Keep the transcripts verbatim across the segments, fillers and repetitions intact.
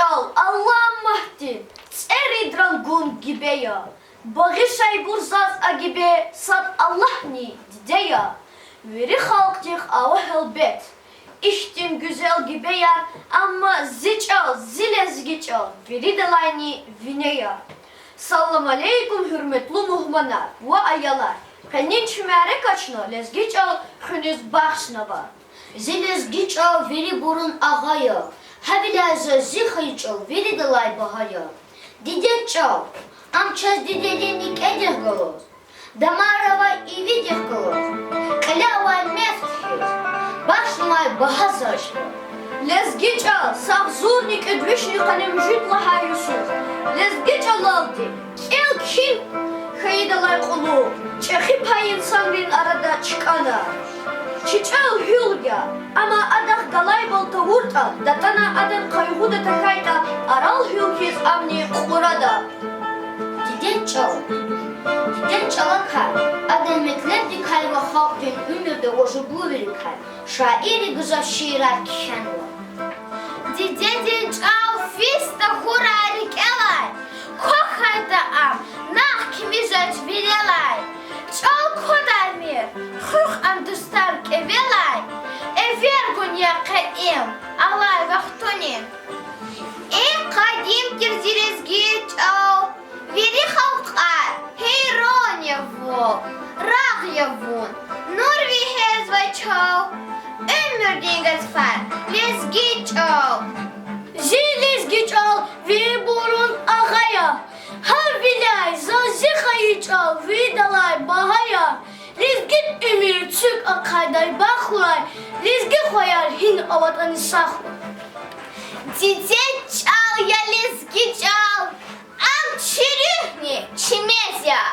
Ал-, Аллагь мадни цӀерид рангун гибе я, багъишайбур заз а гибе сад Аллагьни диде я. Вири халкьдихъ ава гьелбет ихьтин гуьзел гибеяр, амма зи чӀал, зи лезги чӀал виридалайни вине я. Салам алейкум, гьуьрметлу мугьманар ва аялар! Къенин чи мярекат чна лезги чӀал хуьниз бахшнава. Зи лезги чӀал вирибурун агъа я, гьавиляй заз зи хайи чӀал виридалай багьа я. Диде чӀал, ам чаз дидедин никӀедихъ галаз, дамарра авай ивидихъ галаз, кьиле авай меф хьиз, бахшнавай багьа заз я. Лезги чӀал сагъзурни кӀуьд вишни къанни муьжуьд лагьай йисуз лезги чӀалалди кӀел-кхьин хьайидалай кьулухъ чӀехи пай инсанрин арада чкӀана. Чи чӀал гьуьл я, амма адахъ галайвал тавуртӀа, датӀана адан къайгъуда тахьайтӀа, арал гьуьл хьиз амни кьурада. Дидед чӀал. Дидед чӀалакай, адан метлебдикай ва халкьдин уьмуьрда важиблувиликай шаирри гзаф шиирар кхьенва. Дидедин чӀал физ тахьурай рикӀелай, квахьайтӀа ам, нагъв кими жеч вилелай. ЧӀал квадармир хуьх ам дустар кӀевелай, эвер гун я къе им алай вахтунин. И къадим тир зи лезги чӀал, вири халкьар гьейран я вун, рагъ я вун, нур вегьезвай чал, уьмуьрдин гатфар лезги чӀал. Зи лезги чӀал вирибурун агъа я, гьавиляй заз зи хайи чӀал виридалай багьа я. Лезгид уьмуьр цуьк ахъайдай бахурай, лезги хваяр гьина аватӀани сагъ хьуй. Дидед чӀал я лезги чӀал, ам чи руьгьни чи мез я,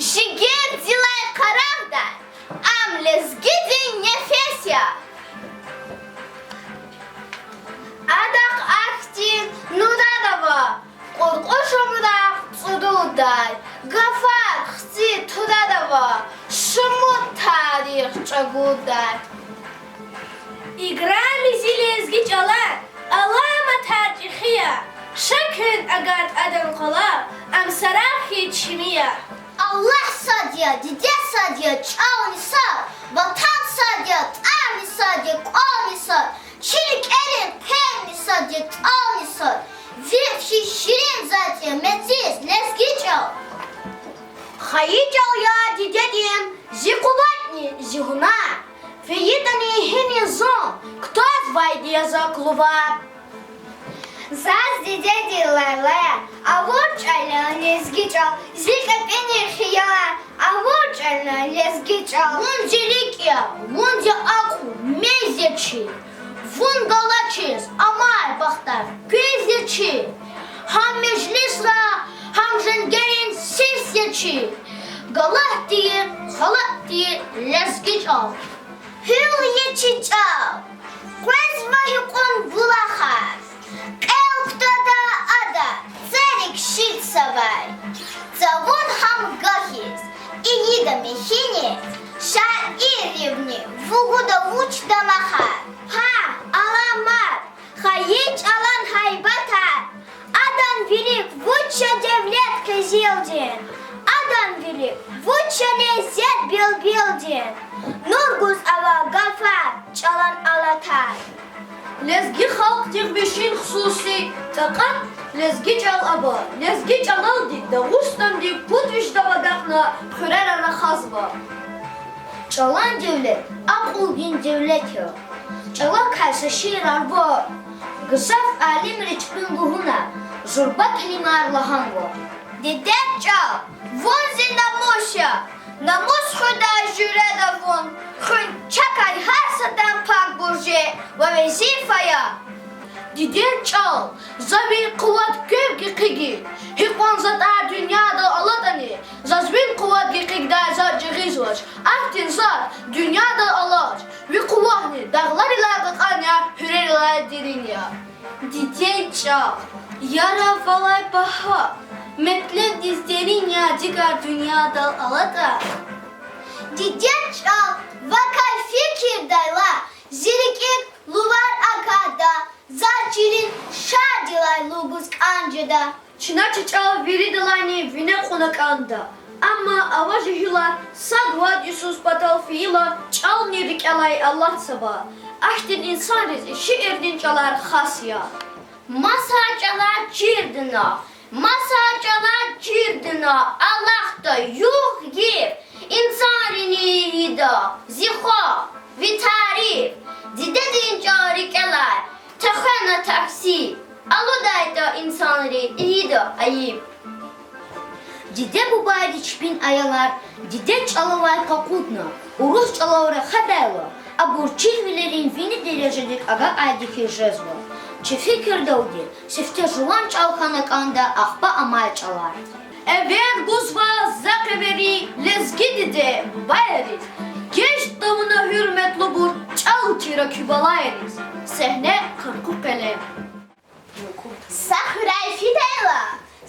жигердилай къарагъдай, ам лезгидин нефес я. Адахъ ахьтин нурар ава, кьуркьуш умрахъ цӀурудай, гафар хци турар ава, шумуд тарих чӀагурдай. Играми зи лезги чӀалан аламатар чӀехи я, ша куьн агат адан къвалав, ам Сарар хьиз чими я. Аллагь сад я, диде сад я, чӀални сад, ватан сад я, тӀварни сад я, кӀвални сад, чи рикӀерин къелни сад я, тӀални сад, вирт хьиз ширин затӀ я, мецин лезги чӀал. Хайи чӀал я дидедин зи къуватни зи гьунар, фейитӀани гьинин зун, кутазвайди я зак лувар. Заз дидедин лайлаяр авур чӀал я лезги чӀал, зи кьепӀинин хиялар авур чӀал я лезги чӀал. Вун зи рикӀ я, вун зи акьул, мез я чи, вун галачиз амай бахтар квез я чи, гьам межлисра, гьам женгерин сес я чи, галат тийир, халат тийир лезги чӀал. Гьуьл я чи чӀал, къвезва гьикьван булахар, кьел кутада ада цӀерик шидзавай. Цавун гьам гахьиз ийида михьиниз, шаирривни вугуда вуч дамахар. Гьа, аламат, хайи чӀалан гьайбатар, адан вилик вуч я девлет къизилдин, адан вилик вуч я леззет билбилдин, нур гуз ава гафар, чӀалан алатай. Лезги халкьдихъ вичин хсуси такьат лезги чӀал ава. Лезги чӀалалди Дагъустандин пуд вишдав агакьна хуьрера рахазва. ЧӀалан девлет акьулдин девлет я. ЧӀалакай са шиирар ава, гзаф алимри чпин лугьуна, зурба килимар лагьанва. Дидед чӀал, вун зи намус я, намус хуьдай жуьреда вун, хуьн чакай гьар садан пак буржи ва везифа я. Дидед чӀал, за ви къуват квев гекъигин, гьикьван затӀар дуьньядал алатӀани, заз ви къуват гекъигдай затӀ жагъизвач, ахьтин затӀ дуьньядал алач, ви къуватни дагъларилай кьакьан я, гьуьрерилай дерин я. Дидед чӀал, яраб валай багьа, метлебдиз дерин я, дигар дуьньядал алатӀа. Дидед чӀал, вакай фикирдайла, зи рикӀик лувар агатда, Заз чилин шаддилай лугьуз кӀан жеда. Чна чи чӀал виридалайни вине кьуна кӀанда. Амма ава жегьилар сад-вад йисуз патал фейила чӀални рикӀелай алатзава. Ахьтин инсанриз и шиирдин чӀалар хас я. Маса чӀалар чирдна, маса чӀалар чирдна, алахъда югъ-йиф, инсанрини ийида зи хва, ви тариф, дидедин чӀал рикӀелай тахвена тахсир, алудайтӀа инсанри ийида айиб. Диде-бубайри чпин аялар дидед чӀалавай къакъудна, урус чӀалал рахадайла, абур чирвилерин вини дережадик агакьайди хьиз жезва. Чи фикирдалди, сифте жуван чӀал хьана кӀанда ахпа амай чӀалар. Эвер гузва за къе вири лезги диде-бубайриз. Геж тавуна, гьуьрметлубур, чӀал чира куь балайриз. Сегьне, Къаркъу къелем. Са хуьряй фидайла,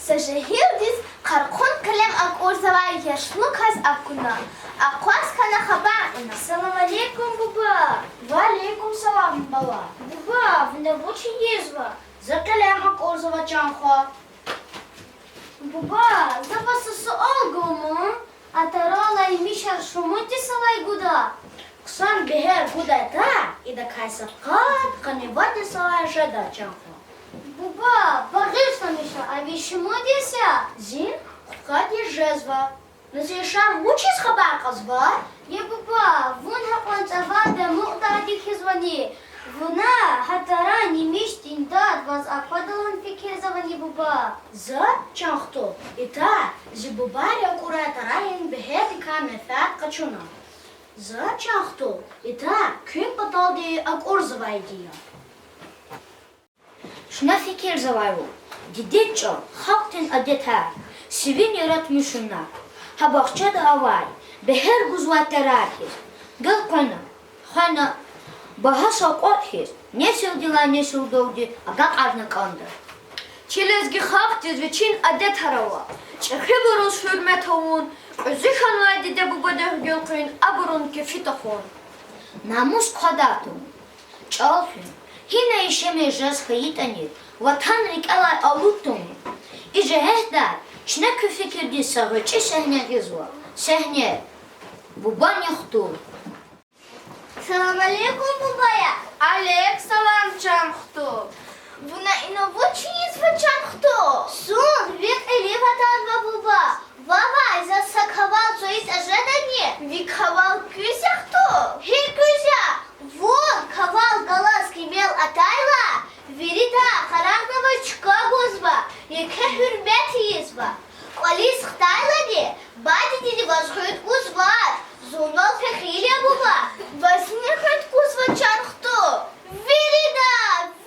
са жегьилдиз къаркъун къелем акӀурзавай яшлу кас акуна. Акъваз хьана хабар кьуна. Салам алейкум, буба! Ва алейкум салам, бала! Буба, вуна вуч ийизва? За къелем акӀурзава, чан хва. Буба, за ваз са суал гуман, а таралай емишар шумуд йисалай гуда? Хъсан бегьер гудайтӀа, идакай са къад къанни вад йисалай жеда, чан хва. Буба, багъишламиша, а ви шумуд йис я? Зи хквед йис жезва. На зи яшар вучиз хабар кьазва? Я буба, вун гьакьван цаварда амукьдайди хьизвани? Вуна гьа таран емишдин дад ваз аквадалан фикирзавани, буба? За, чан хтул, ида зи бубайри акӀурай тарайин бегьердикай менфят къачуна. За, чан хтул, ида куьн паталди акӀурзавайди я. Чна фикирзавайвал, дидед чӀал, халкьдин адетар, сивин яратмишунар, гьа бахчада авай, бегьер гузвай тарар хьиз, гелкъвена, хвена, багьа савкьват хьиз, несилдилай несилдалди агакьарна кӀанда. Чи лезги халкьдиз вичин адетар ава: чӀехибуруз гьуьрмет авун, кьуьзуь хьанвай диде-бубадихъ гуьгъуьн абурун кефи тахун, намус квадар тавун. ЧӀал хуьн гьина яшамиш жез хьайитӀани, ватан рикӀелай алуд тавун. И жигьетдай чна куь фикирдиз са гъвечӀи сегьне гъизва. Сегьне: Бубани хтул. Салам алейкум, бубаяр. Алейк салам, чан хтул. Вуна ина вуч ийизва, чан хтул? Зун ви кьилив атанва, буба. Вавай, заз са кавал цайитӀа жедани? Ви кавал куьз я, хтул? Гьи куьз я? Вун кавал галаз кимел атайла, вирида къарагънавай чка гузва, еке гьуьрмет ийизва. КӀвализ хтайлади, бадедиди ваз хуьн гузвач, зунал пехил я, буба. Вазни хуьн гузва, чан хтул? Вирида,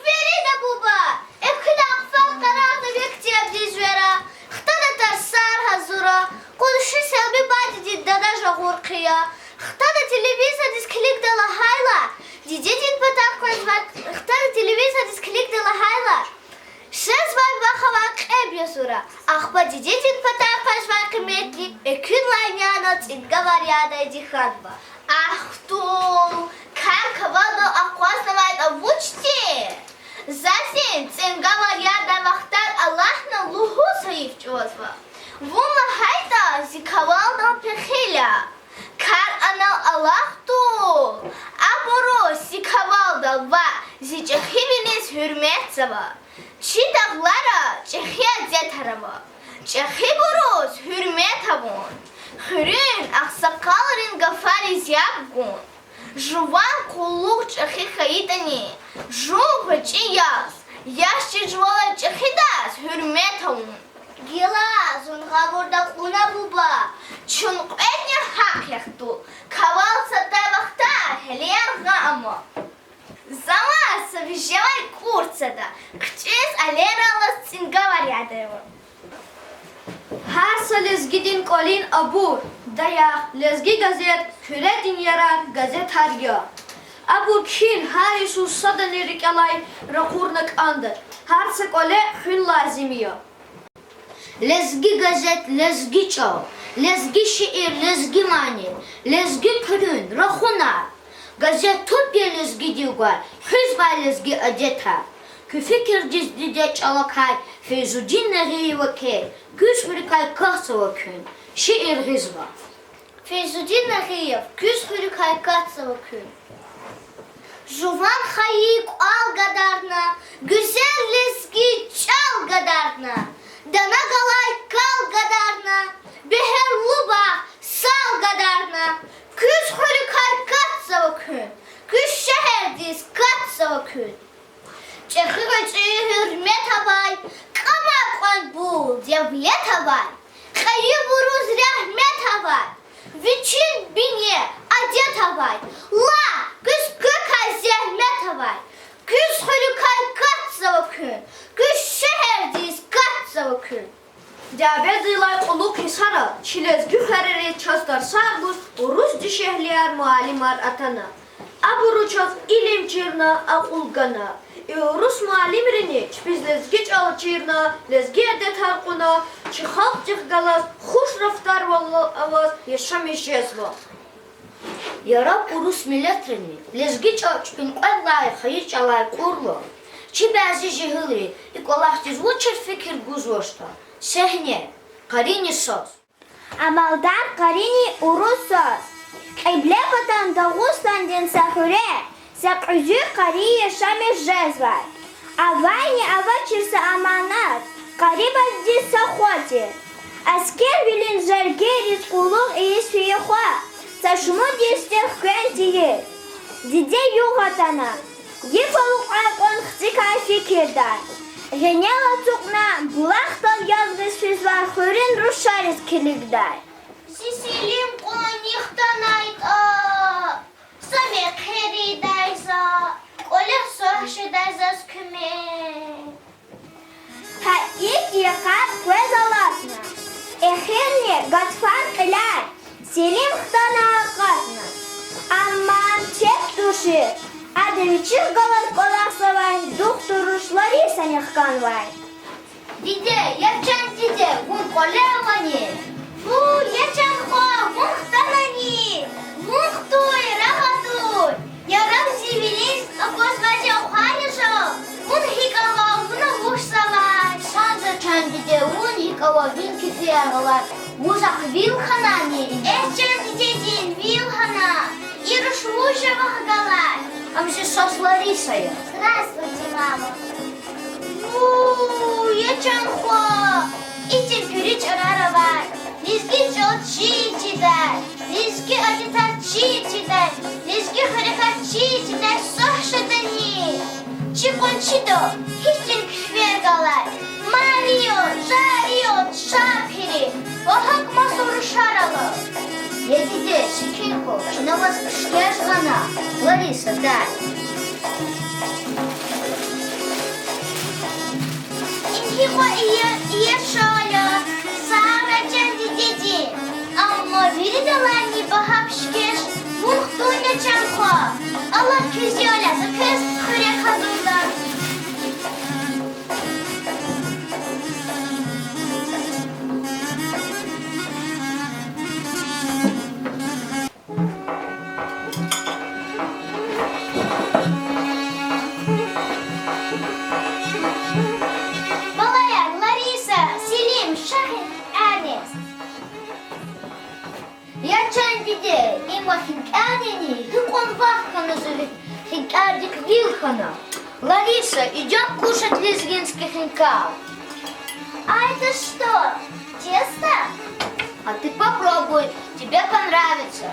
вирида, буба. Экуьнахъ фад къарагъна ви ктебдин звера. Хтана тарсар гьазура. Къунши Селми бадедин дада жагъур хъия. Хтана телевизордиз килигда лагьайла, дидедин патав къвезвай, хтана телевизордиз килигда лагьайла, шезвай вахавай кьеб язура. Ахпа дидедин патав къвезвай къиметни экуьнлай няна цӀингавар ядайди хьанва. Ахтул, кар кавалдал акъвазнавайтӀа вуч тир? Заз зи цӀингавар ядай вахтар алатна лугьуз гьайиф чӀугвазва. Вун лагьайтӀа, зи кавалдал пехил я. Кар анал алахъ тул. Абуруз зи кавалдал ва зи чӀехивилиз гьуьрметзава. Чи дагълара чӀехи адетар ава. ЧӀехибуруз гьуьрмет авун, хуьруьн агъсакъалрин гафариз яб гун, жуван къуллугъ чӀехи хьайитӀани, жув гъвечӀи яз, яш чи жувалай чӀехидаз гьуьрмет авун. Гила зун гъавурда кьуна, буба. Чун кьведни гьахъ я, хтул. Кавал садай вахтар гьеле яргъа ама. За ваз са вижевай кӀурцада, хъчӀиз алераллаз цӀингавар ядайвал. Гьар са лезгидин кӀвалин абур, даях, Лезги газет Куьредин ярар газетар я. Абур кхьин гьар йисуз садани рикӀелай ракъурна кӀанда, гьар са кӀвале хуьн лазим я. Лезги газет, лезги чӀал, лезги шиир, лезги мани, лезги хъуьруьн, рахунар. Газет тупӀ я лезгидив гвай, хуьзвай лезги адетар. Куь фикирдиз, диде чӀалакай, Фейзудин Нагъиева кхьей, Куьз хуьруькай катзава куьн шиир гъизва. Фейзудин Нагъиев, Куьз хуьруькай катзава куьн. Жуван хайи кӀвал гадарна, гуьзел лезги чӀал гадарна, дана галай кал гадарна, бегьерлу багъ, сал гадарна, Куьз хуьруькай катзава куьн, Куьз шегьердиз катзава куьн. ЧӀехи гъвечӀи гьуьрмет авай, кӀама кьван пул девлет авай, кьейибуруз рагьмет авай, вичин бине адет авай, лагь, Куьз квекай зегьмет авай, Куьз хуьруькай катзава куьн, Куьз шегьердиз катзава куьн. Дяведилай кьулухъ йисара чи лезги хуьрериз чаз тарсар гуз урус дишегьлияр, муаллимар атана. Абуру чаз илим чирна, акьул гана. И урус муаллимрини чпиз лезги чӀал чирна, лезги адетар кьуна, чи халкьдихъ галаз хуш рафтарвал аваз яшамиш жезва. Яраб урус миллетрини лезги чӀал чпин кьвед лагьай хайи чӀалай кьурла, чи бязи жегьилри и кӀвалахдиз вучиз фикир гузвачтӀа, сегьне, къарини свас. Амалдар къарини урус свас. Кьиблепатан Дагъустандин са хуьре са кьуьзуь къари яшамиш жезвай. Авайни авачир са аманат, къарибалди са хва тир. Аскервилин жергейриз къуллугъ ийиз фейи хва са шумуд йисуз хквен тийир. Диде югъ атана, йиф алукьай кьван хцикай фикирдай. Гъенел ацукьна, булахдал язгъиз физвай хуьруьн рушариз килигдай. Зи Селим кьванни хтанайтӀа, са мехъердай за, кӀвале суьгьуьр жедай заз куьмек. Гьа икӀ йикъар къвез алатна, эхирни гатфар кьиляй Селим хтана акъатна. Амма чеб тушир, ада вичихъ галаз кӀвалахзавай духтур руш Ларисани хканвай. Диде, я чан диде, вун кӀвале авани? Ву, я чан хва, вун хтанани? Вун хтуй, рагъ атуй. Яраб зи вилиз аквазвай зи ахварни жал, вун гьикӀ ава, вуна вучзавай? Санза, чан диде, вун гьикӀ ава, вун кефияр алай, вун захъ вил хьанани? Эхь, чан дидедин вил хьана, и руш вуж я вахъ галай? Ам зи свас Лариса я. Здравствуйте, мама. Ву, я чан хва, итим куьруь чӀарар авай, лезги чӀал чир тийидай, лезги адетар чир тийидай, лезги гьерекат чир тийидай сад жедани? Чи къванцидал гьихьтин куьфер галай, Марио, Жарио, Шапири ва гьакӀ маса рушар ала. Я диде, секин хьухь, чна ваз пишкеш гъана, Лариса, дай. Ингье кьван иер, иер шал я, сагърай, чан дидедин. Амма виридалайни багьа пишкеш вун хтун, я чан хва. Алад, квез я, за квез хуьрек гьазурда. Балаяр, Лариса, Селим, ша хинкӀарни. Я чан диде, им ва хинкӀарни? Гьикьван вахт хьана зи хинкӀардихъ вил хьана. Лариса, идём кушать лезгинский хинкал. А это что, тесто? А ты попробуй, тебе понравится.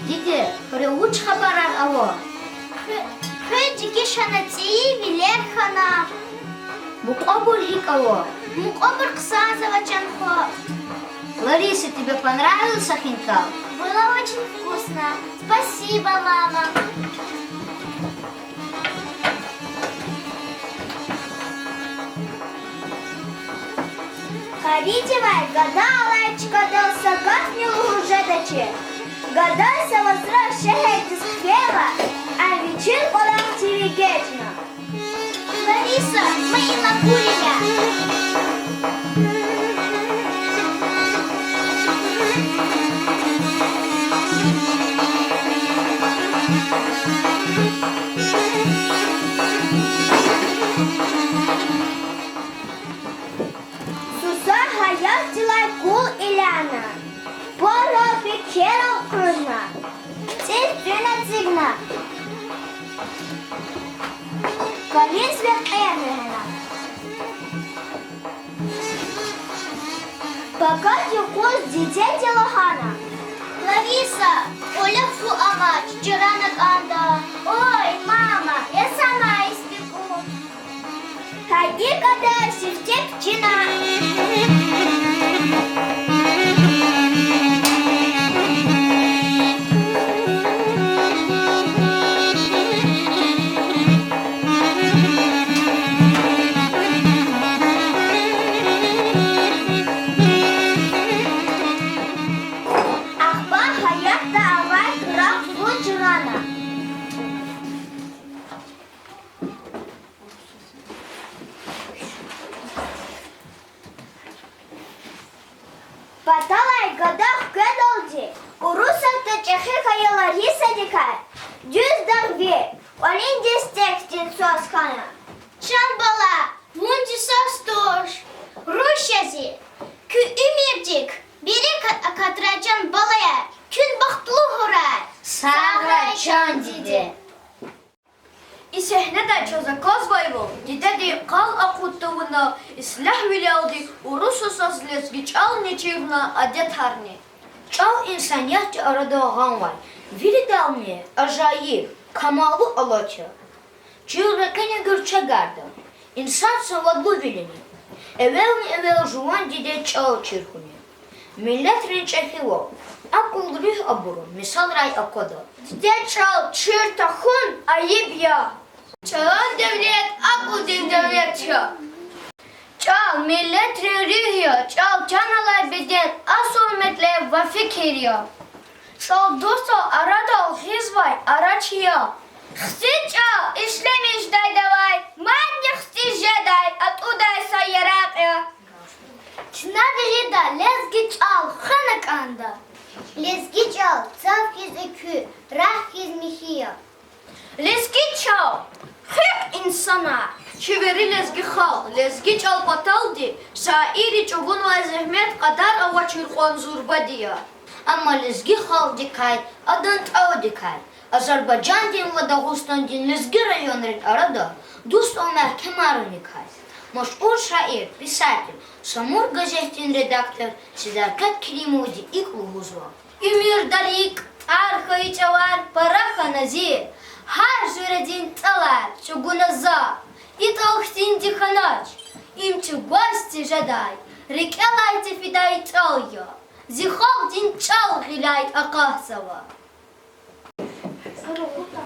Диде, хуьре вуч хабарар ава? Хъве-, хъвер дегиш хьана, цӀийи вилер хьана. Мукьвабур гьикӀ ава? Мукьвабур хъсанзава, чан хва. Лариса, тебе понравился хинкал? Было очень вкусно. Спасибо, мама. Къаридивай гада алай чкадал са гафни лугьуз жедачир. Гада са вацра шегьердиз хквейла, ам вичин кӀвалахдив эгечӀна. Лариса, ма им акурир я. Суса гьаятдилай кул илягьна, пара пекер акъудна, цӀи цуьн эцигна, кӀвализ векьер вегьена. Пакад юкъуз дидеди лагьана: Лариса, кӀвале фу амач, чрана кӀанда. Ой, мама, я сама истикӀу. Гьа икӀ ада сифте кичӀена. Ахпа гьаятда авай крар фу чрана. Паталай гада хкведалди Урусатда чӀехи хьайи Ларисадикай дуьз дагъви, кӀвалин дестекдин свас хьана. Чан бала, вун зи свас туш. Руш я зи. Куь уьмуьрдик берекат акатрай, чан балаяр. Куьн бахтлу хьурай. Сагърай, чан диде. И сегьнедай чаз аквазвайвал, дидедин къал акъуд тавуна, ислягьвилелди урус йисуз лезги чӀални чирна, адетарни. ЧӀал инсаниятдин арадал гъанвай, виридални ажайиб, камаллу алат я. Чун рекьина гуьрчегарда, инсан савадлувилини, эвелни-эвел жуван дидед чӀал чир хьуни. Миллетрин чӀехивал, акьул-руьгь абурун мисалрай аквада. Дидед чӀал чир тахьун айиб я. ЧӀалан девлет акьулдин девлет я. ЧӀал миллетрин руьгь я, чӀал чан алай беден, асул метлеб ва фикир я. ЧӀал дустал арадал гъизвай арач я. Хци чӀал ишлемишдайдавай мадни хци жедай, атӀудай са яракь я. Чна вирида лезги чӀал хвена кӀанда. Лезги чӀал цав хьиз экуь, рагъ хьиз михьи я. Лезги чӀал, хуьх, инсанар! Чи вири лезги халкь лезги чӀал паталди шаирри чӀугунвай зегьмет кьадар авачир кьван зурбади я. Амма лезги халкьдикай, адан чӀалдикай Азербайжандин ва Дагъустандин лезги районрин арада дуствал мягькемарунихъай машгьур шаир, писатель, Самур газетдин редактор Седаркъет Керимовади икӀ лугьузва: Уьмуьрда рикӀ, тӀвар хьайи чӀалар пара хьана зи, гьар жуьредин чӀалар чӀугуна за. И чӀал хьтинди хьанач, им чӀугваз тежедай, рикӀелай тефидай чӀал я. Зи халкьдин чӀал гъиляй акъатзава.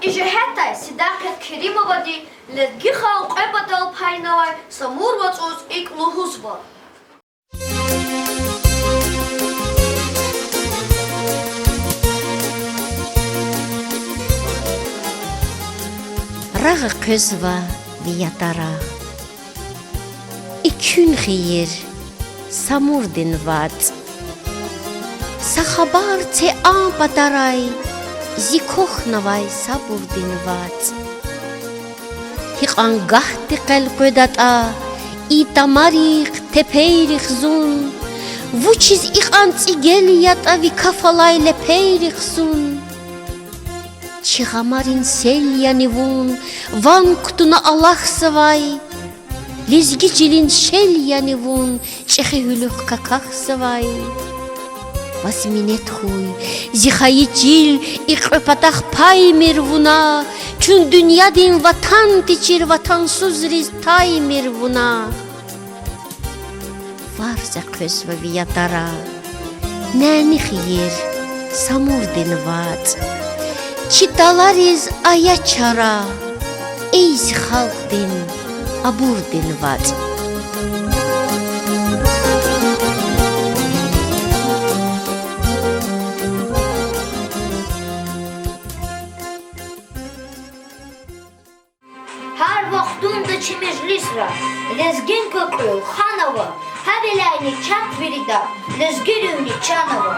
И жигьетдай Седаркъет Керимовади лезги халкь кьве патал пайнавай Самур вацӀуз икӀ лугьузва: Рагъ къвезва ви ятара, экуьн хийир, Самурдин вацӀ. Са хабар це а патарай, зи квахьнавай сабурдин вацӀ. Гьикьван гагьди къел къведатӀа и тамарихъ, тепейрихъ зун, вучиз икьван цӀигел ятӀа ви каф алай лепейрихъ зун? Чи гъамарин сел яни вун, ван кутуна алахьзавай? Лезги чилин шел яни вун, чӀехи гьуьлуьхъ какахьзавай? Ваз минет хьуй, зи хайи чил, и кьве патахъ паймир вуна, чун дуьньядин ватан течир, ватансузриз таймир вуна. Варз экъвезва ви ятара, мани хийир, Самурдин вацӀ. Чи тӀалариз ая чара, эй зи халкьдин, абурдин вацӀ. Гьар вахтунда чими Лезгинка кьуьл ханава, гьавиляйни чахъ вирида лезги руьгьни чанава.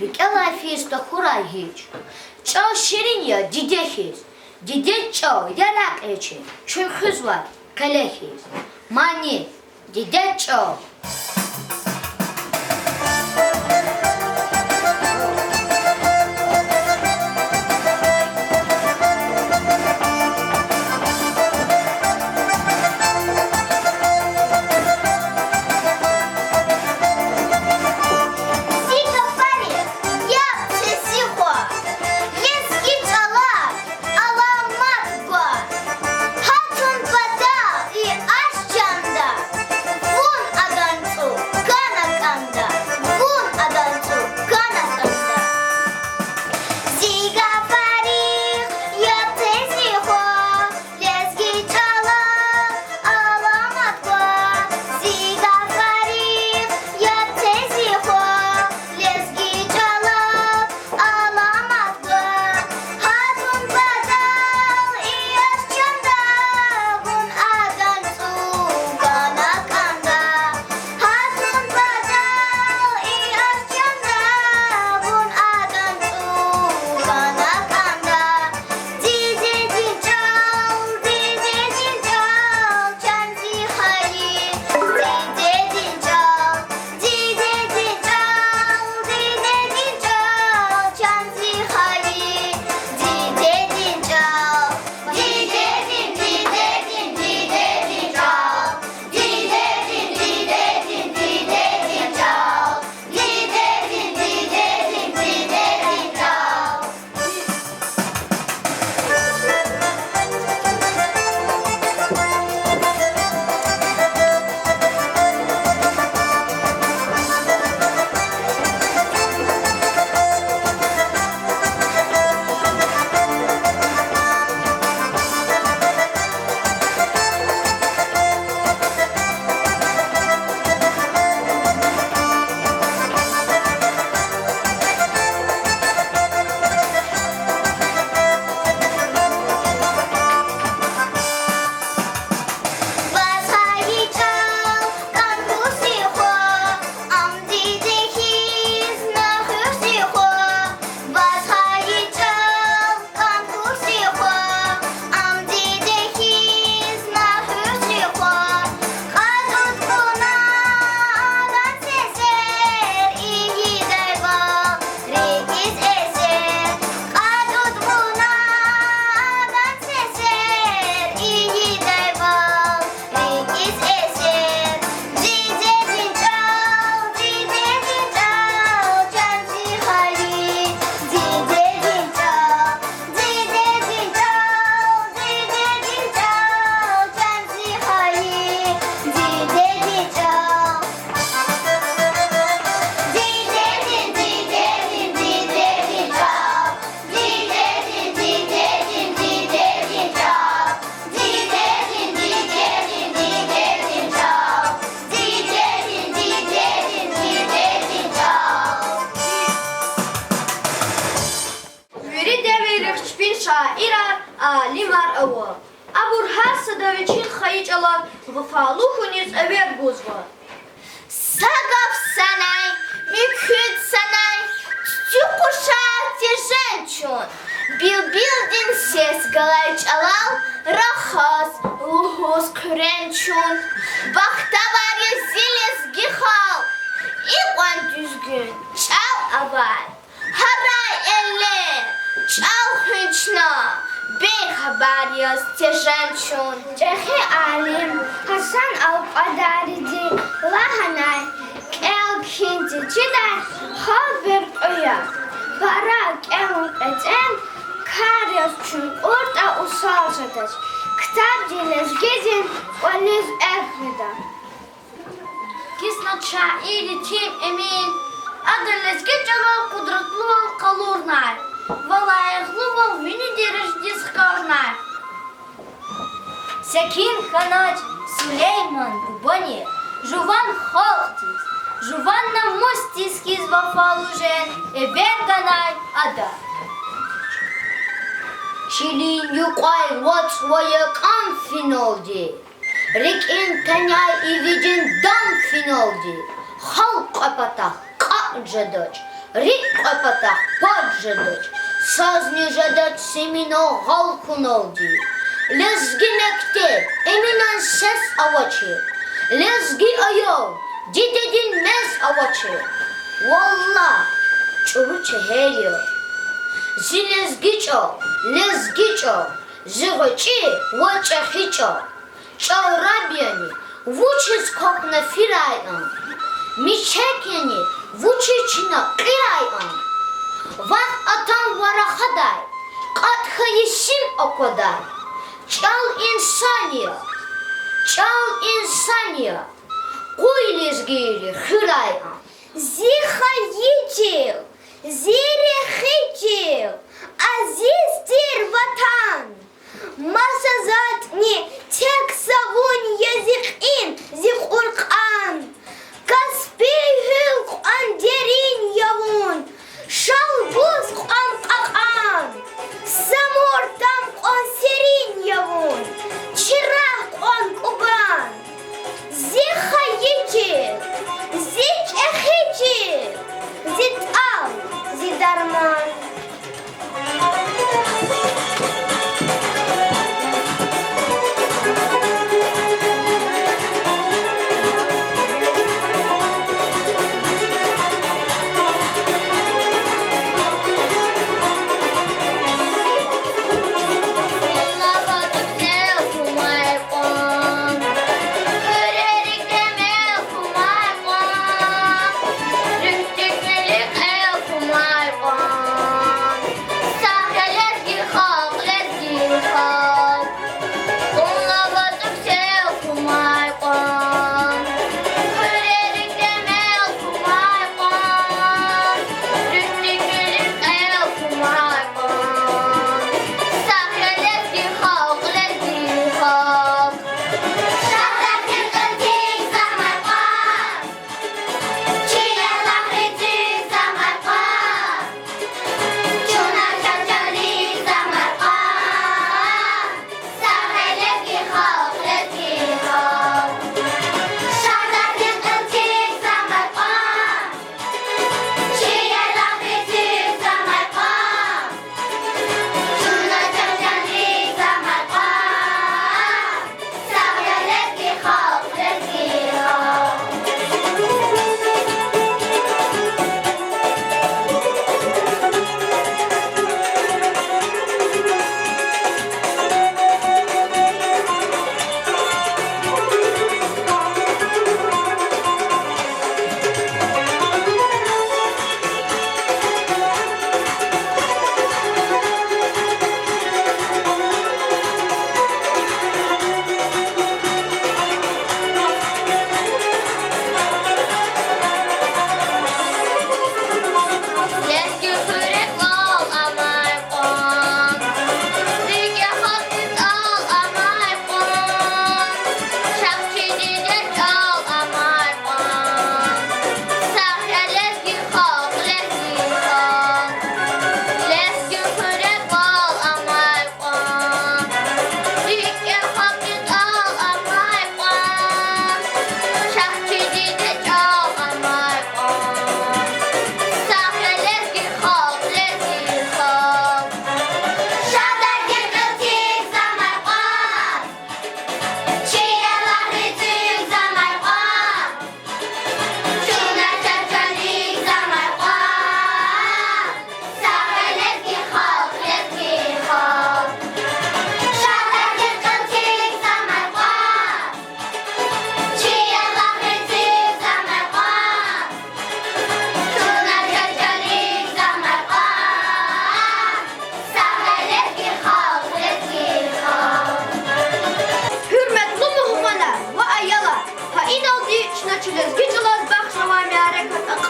РикӀелай физ тахьурай гьич. ЧӀал ширин я диде хьиз. Дидед чӀал яракь я чи, чун хуьзвай къеле хьиз. Мани: дидед чӀал. Зи гафарихъ яб це, зи хва, лезги чӀалаз аламат гва. Гьатун патал и аш чанда, вун адан цӀу гана кӀанда, вун адан цӀу гана кӀанда. Зи гафарихъ яб це, зи хва, лезги чӀалаз аламат гва. Зи гафарихъ яб це, зи хва, лезги чӀалаз аламат гва. Гьатун патал и аш чанда, вун адан цӀу гана кӀанда. Гьатун патал Вичин хайи чӀалаз вафалу хьуниз эвер гузва. Са гаф санай, муькуьд санай, цуьцуь къушар тежен чун, билбилдин сес галай чӀалал рахаз лугьуз хъуьрен чун. Бахтавар я зи лезги халкь, икьван дуьзгуьн чӀал авай, гьарай эллер чӀал хуьн чна, бейхабар яз тежен чун. ЧӀехи алим Гьасан ал-Кьадариди лагьанай: кӀел кхьин течидай халкь буьркьуь я, пара кӀелун кьетӀен, кар яз чун кьуртӀа усал жедач, ктабди лезгидин кӀвализ экв гъида. Кисна шаир Етим Эмин, ада лезги чӀалал къудратлувал къалурнай ва лайихлувал вини дережадиз хкажнай. Секин хьанач Сулейман бубани жуван халкьдиз, жуван намусдиз хьиз вафалу жен эвер ганай ада. Чилин юкьвай вацӀ ва якӀан финалди, рикӀин таняй ивидин дам финалди, халкь кьве патахъ кьатӀ жедач, рикӀ кьве патахъ пад жедач, сазни жедач симина гъал хьуналди. Лезги мектеб, Эминан сес авачир, лезги аял, дидедин мез авачир. Валлагь, чӀуру чегьер я зи лезги чӀал, лезги чӀал, зи гъвечӀи ва чӀехи чӀал. ЧӀал раб яни, вучиз квахьна фирай ам? Мичек яни, вучиз чна кьирай ам? Вахъ атанва рахадай, кьатӀ хьайи сим аквадай. ЧӀал инсан я, чӀал инсан я, къуй лезгийри хуьрай ам. Зи хайи чил, зи рехи чил, азиз тир Ватан! Маса затӀни тек са вун я зи кьин, зи Кьуркьан. Каспий гьуьл кьван дерин я вун, Шалбуз кьван кьакьан. Самур там кьван серин я вун, чирагъ кьван кӀубан. Зи хайи чил, зи чӀехи чил, зи тӀал, зи дарман.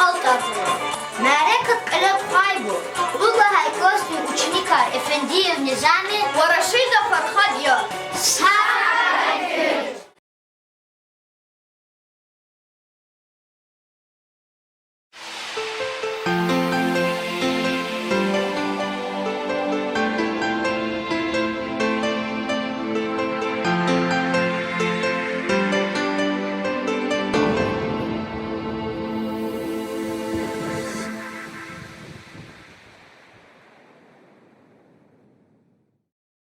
АлкӀарзава. Мярекат кьиле тухвайбур кьуд лагьай классдин ученикар Эфендиев Низами ва Рашидов Фархад я. Са